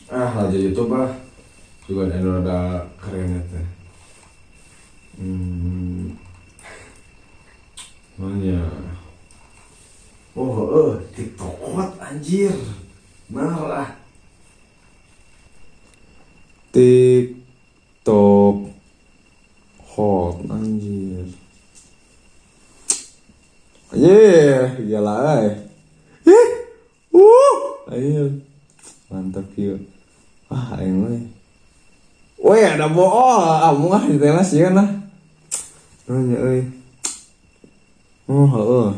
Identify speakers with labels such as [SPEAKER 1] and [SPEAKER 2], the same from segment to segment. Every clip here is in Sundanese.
[SPEAKER 1] Ah, aja YouTube ah. Juga ada rada keren ya teh. Mana? Oh, TikTok kuat anjir. Bener ah. TikTok hot anjir. Yeah, gila eh. Ih. Ayo. Mantap kieu. Ah, aing mah. Weh, ada bohong. Ah, mungah di tengah sih kan lah. Nanya euy. Oh, heeh.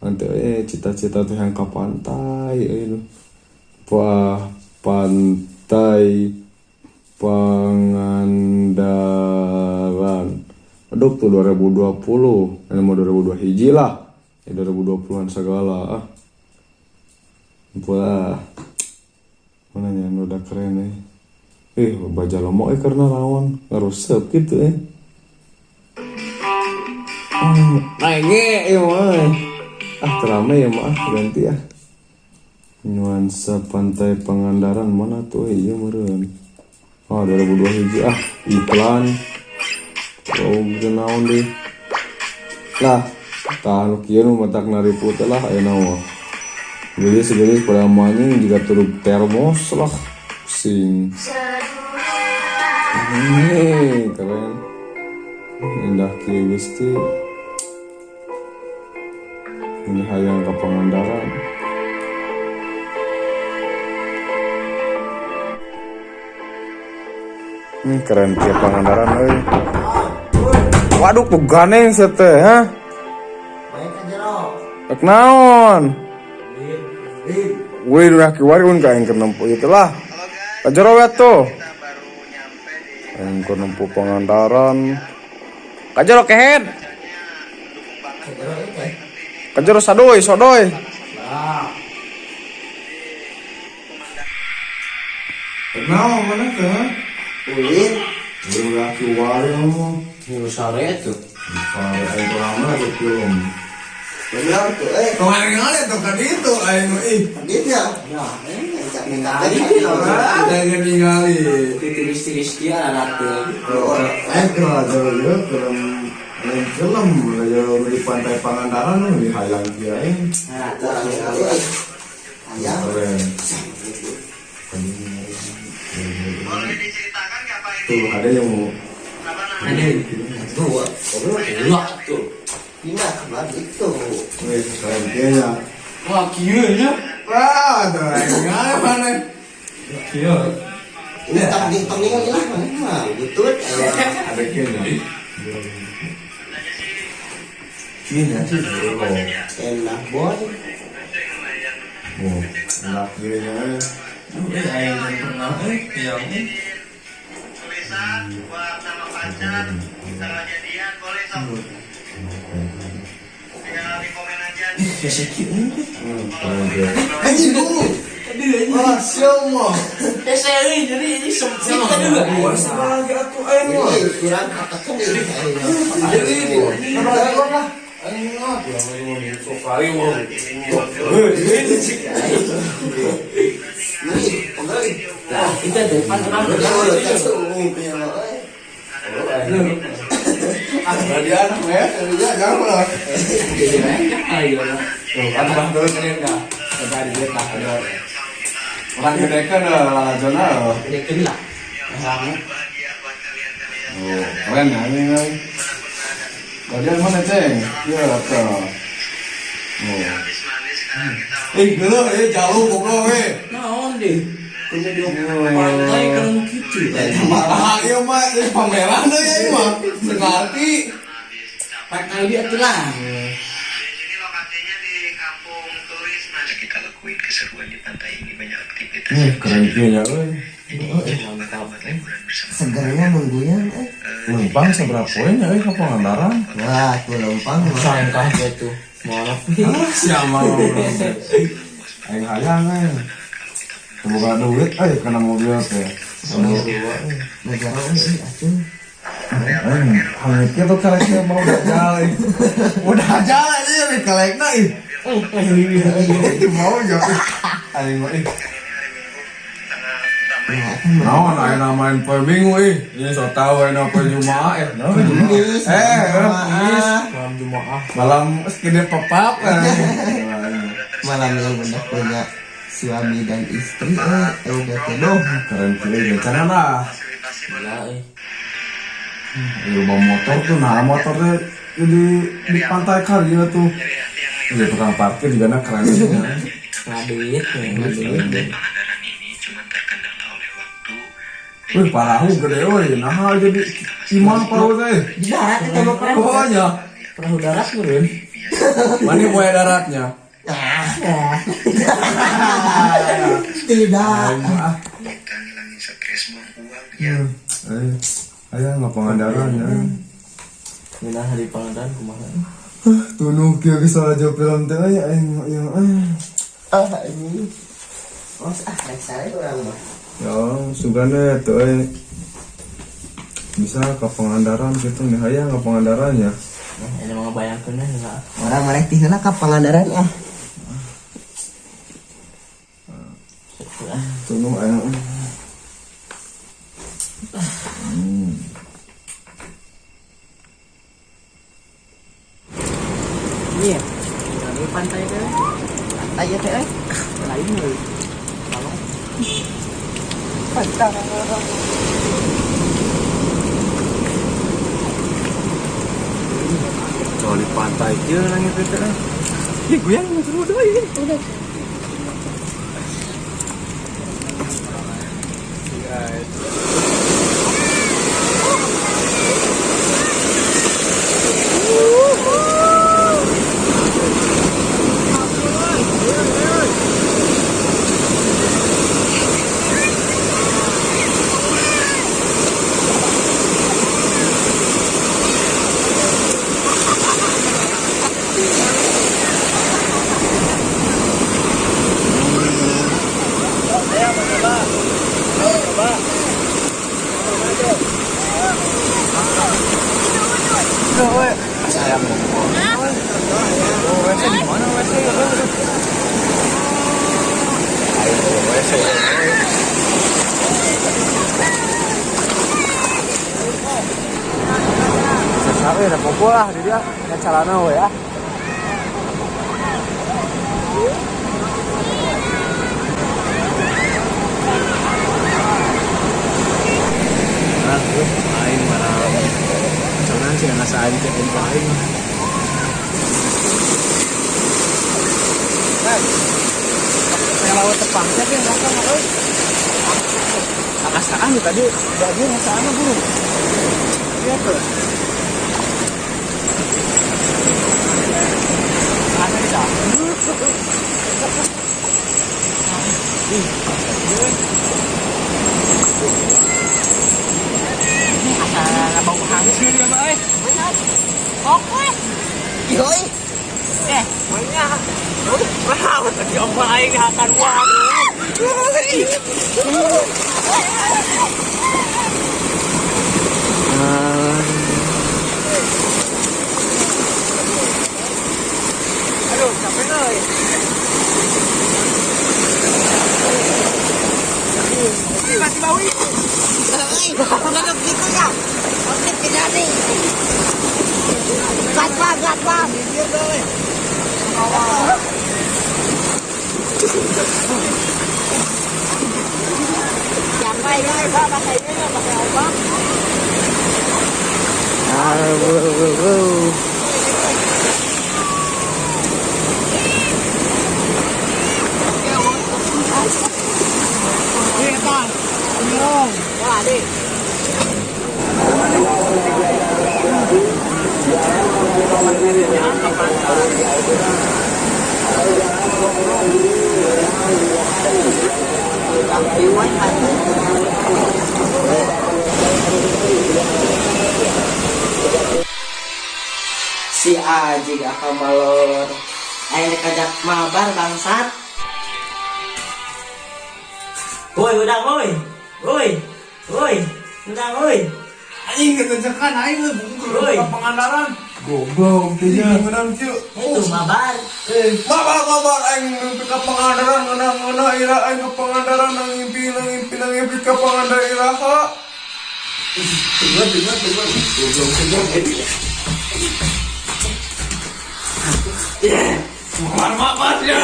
[SPEAKER 1] Nanti cita-cita teh yang ke pantai euy lu. Wah, pantai Pangandaran. Aduh tuh 2020, ini mau 2002 hiji lah. Ya 2020-an segala ah. Wah. Mana nya anu udah keren eh. Ih, baja lomo karena lawan ngarusep gitu eh. Oh, naik ya mah. Ah, terame ya mah, ganti ah. Nuansa pantai Pangandaran mana tuh iya meureun. Oh, 2002 hiji ah, iklan. Oh, naon deh. Lah, tah nu kieu nu matak nariput lah ayeuna mah. Geulis-geulis pada anjing juga turut termos lah. Sing. Ini keren. Indah kieu Gusti. Ini hayang ka Pangandaran. Keren kieu Pangandaran euy. Waduh, tuh ganeng sia teh, ha?
[SPEAKER 2] Main ka jero.
[SPEAKER 1] Rek naon? Wih, udah kiwari un ka aing keur nempo ieu teh lah. Ka jero we tuh. Aing keur nempo Pangandaran. Ka jero kehed. Ka jero sadoy, sodoy. Rek naon mana teh? Ha?
[SPEAKER 2] Ulin.
[SPEAKER 1] Udah kiwari ngomong.
[SPEAKER 3] Minggu sore tuh.
[SPEAKER 1] Pare aing lama tuh film.
[SPEAKER 2] Bener tuh eh.
[SPEAKER 1] Kemarin kali tuh kan itu aing ih.
[SPEAKER 2] Dit ya.
[SPEAKER 3] Ya,
[SPEAKER 2] Ningali.
[SPEAKER 1] Ada ningali.
[SPEAKER 3] Tiris-tiris dia anak tuh.
[SPEAKER 1] Aing kenal jauh ieu film lain film jauh di pantai Pangandaran di hayang kieu aing.
[SPEAKER 3] Nah,
[SPEAKER 2] Kurang ningali eh. Ayam.
[SPEAKER 1] Keren.
[SPEAKER 4] Boleh diceritakan nggak Pak ini?
[SPEAKER 1] Tuh ada yang mau
[SPEAKER 4] Apa namanya?
[SPEAKER 3] ada dua, dua tuh.
[SPEAKER 2] Pindah kemana itu?
[SPEAKER 1] Wih, keren kieu nya.
[SPEAKER 3] Wah, kieu nya.
[SPEAKER 1] Wah, tuh aing ningali mana?
[SPEAKER 3] Kieu.
[SPEAKER 2] Ini tong di tong ningali lah mana mah butut.
[SPEAKER 1] Ada kieu nya.
[SPEAKER 3] Kieu nya sih.
[SPEAKER 2] Enak boy.
[SPEAKER 1] Oh, enak kieu nya.
[SPEAKER 3] Aing pernah yang
[SPEAKER 4] Tulisan buat nama pacar, tanggal jadian, boleh sok. Tinggal di komen aja.
[SPEAKER 3] biasa kieu.
[SPEAKER 1] Keren kieu.
[SPEAKER 2] Anjing dulu.
[SPEAKER 1] Wah, sial mah.
[SPEAKER 3] Biasa euy, jadi ini sempit aduh.
[SPEAKER 1] Wah, lagi atuh aing mah.
[SPEAKER 2] Ini kurang katakan ini.
[SPEAKER 1] Kenapa lagi lah? Aing mah sok kali mah.
[SPEAKER 2] Ini, enggak.
[SPEAKER 3] Lah, itu depan kenapa?
[SPEAKER 1] Tadi anak ya, tadi jangan lah.
[SPEAKER 3] Ayo lah.
[SPEAKER 1] Tuh, kan bang terus ini enggak. Tadi dia tak ada. Orang gede kan lah zona.
[SPEAKER 3] Gede lah. Rame.
[SPEAKER 4] Bahagia buat kalian-kalian.
[SPEAKER 1] Oh, keren ya ini kan. Kalian mana ceng? Iya, tuh. Oh.
[SPEAKER 4] Habis manis sekarang kita
[SPEAKER 1] Eh, geuleuh jauh goblok we.
[SPEAKER 3] Naon deh. Kudu di pantai kan gitu.
[SPEAKER 1] Malah ieu mah ini pameran deui ieu mah. Sekarti.
[SPEAKER 3] Pakai dia tuh lah.
[SPEAKER 4] Di sini lokasinya di kampung turis Mas.
[SPEAKER 5] Kita lakuin keseruan di pantai ini, banyak aktivitas
[SPEAKER 1] Nih, keren kieu nya euy.
[SPEAKER 5] buat liburan bersama.
[SPEAKER 2] Segernya nunggunya eh.
[SPEAKER 1] Lempang seberapa poin ya euy ka Pangandaran?
[SPEAKER 2] Wah, tuh lempang.
[SPEAKER 3] Sangka dia tuh. Maaf.
[SPEAKER 1] Ah, siapa aing hayang euy. Boga duit euy kana mobil teh.
[SPEAKER 2] Negara ini atuh.
[SPEAKER 1] Aing hangit kieu tuh kalekna mau udah jalan. Udah jalan ieu nih kalekna ih. Mau ya. Aing mah ih.
[SPEAKER 4] Ini hari Minggu tanggal
[SPEAKER 1] Naon ayeuna main poe Minggu ih. Ini so tau ayeuna poe Jumaah eh. Naon Jumaah?
[SPEAKER 2] Kamis,
[SPEAKER 1] Eh,
[SPEAKER 2] Jumaah.
[SPEAKER 1] Kamis.
[SPEAKER 3] Malam Jumaah.
[SPEAKER 1] Malam segede pepap.
[SPEAKER 2] Malam yang udah punya suami dan istri udah jodoh.
[SPEAKER 1] Keren kieu cara lah.
[SPEAKER 4] Fasilitasi buat
[SPEAKER 3] Gila eh.
[SPEAKER 1] Di rumah motor tuh, nah motornya jadi di pantai kali ya tuh.
[SPEAKER 4] nyari hati yang
[SPEAKER 1] Jadi tukang parkir juga nah keren juga.
[SPEAKER 3] Ngaduit, ngaduit.
[SPEAKER 5] Pantai Pangandaran ini cuma terkendala oleh waktu dan
[SPEAKER 1] Wih, parahu gede euy, nah jadi imah parahu teh.
[SPEAKER 2] Di darat itu mah perahu.
[SPEAKER 1] Pokoknya,
[SPEAKER 3] Perahu darat meureun.
[SPEAKER 1] mana buaya daratnya?
[SPEAKER 2] Tidak.
[SPEAKER 1] Aing mah, ah.
[SPEAKER 5] kita ngilangin stres buang uang ya.
[SPEAKER 1] Eh, aya nggak Pangandaran ya.
[SPEAKER 3] Ngeunah hari Pangandaran kumaha?
[SPEAKER 1] Tunuh kieu geus salah jawab film teh euy aing mah ieu eh.
[SPEAKER 2] Ah ini. Mas ah rek sare urang mah.
[SPEAKER 1] Ya, sugana tuh euy. Bisa ke Pangandaran gitu nih, hayang ke Pangandaran ya.
[SPEAKER 3] Nah, ini mah ngebayangkeun we heula.
[SPEAKER 2] Orang marek ti heula ka Pangandaran ah.
[SPEAKER 1] Tunuh aing.
[SPEAKER 3] Iya. Ini pantai teh.
[SPEAKER 2] Pantai ya teh euy.
[SPEAKER 3] Lain euy. Tolong.
[SPEAKER 2] Pantai.
[SPEAKER 1] Soal di pantai kieu nangis teh.
[SPEAKER 3] Ya goyang seru deui. Udah.
[SPEAKER 6] Sawe ada popo lah di dia, ya calana we ah.
[SPEAKER 3] Ah, aing malam. Cuman sih nggak aing teh aing. Saya lawan tepang teh yang rasa euy. Akasaan tadi bagian ngasaan buru. Iya tuh. Asa bisa. Ini asa bau hangus dia mah euy. Oke.
[SPEAKER 2] Yoi.
[SPEAKER 3] Eh, banyak. Wah, tadi ompol aing dihakan wah. Aduh, capek euy. Masih bau ih.
[SPEAKER 2] Euy, ngadep gitu ya. Oke, tidak nih. Gas bang, gas bang. Siapa ini? Pak, pakai ini, pakai ombak.
[SPEAKER 6] Ah, wow, wow, wow.
[SPEAKER 3] Iya, Bang. Nyong. Wah, Adik.
[SPEAKER 2] Si Aji akan malor. Ayo kajak mabar bangsat.
[SPEAKER 3] Woi, udang woi. Woi. Woi, udang woi.
[SPEAKER 1] Aing ketejekan aing buku
[SPEAKER 3] Woi.
[SPEAKER 1] ke Pangandaran. Goblok, teh menang kieu.
[SPEAKER 2] Itu mabar.
[SPEAKER 1] Eh, mabar mabar aing mimpi ka Pangandaran ngeunah ngeunah ira aing ka Pangandaran nang ngimpi nang ngimpi nang ngimpi ka Pangandaran iraha.
[SPEAKER 2] Tunggu, tunggu, tunggu. Goblok, goblok.
[SPEAKER 1] Mabar mabar ya.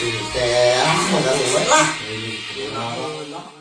[SPEAKER 2] Ini teh, ah, modal lah.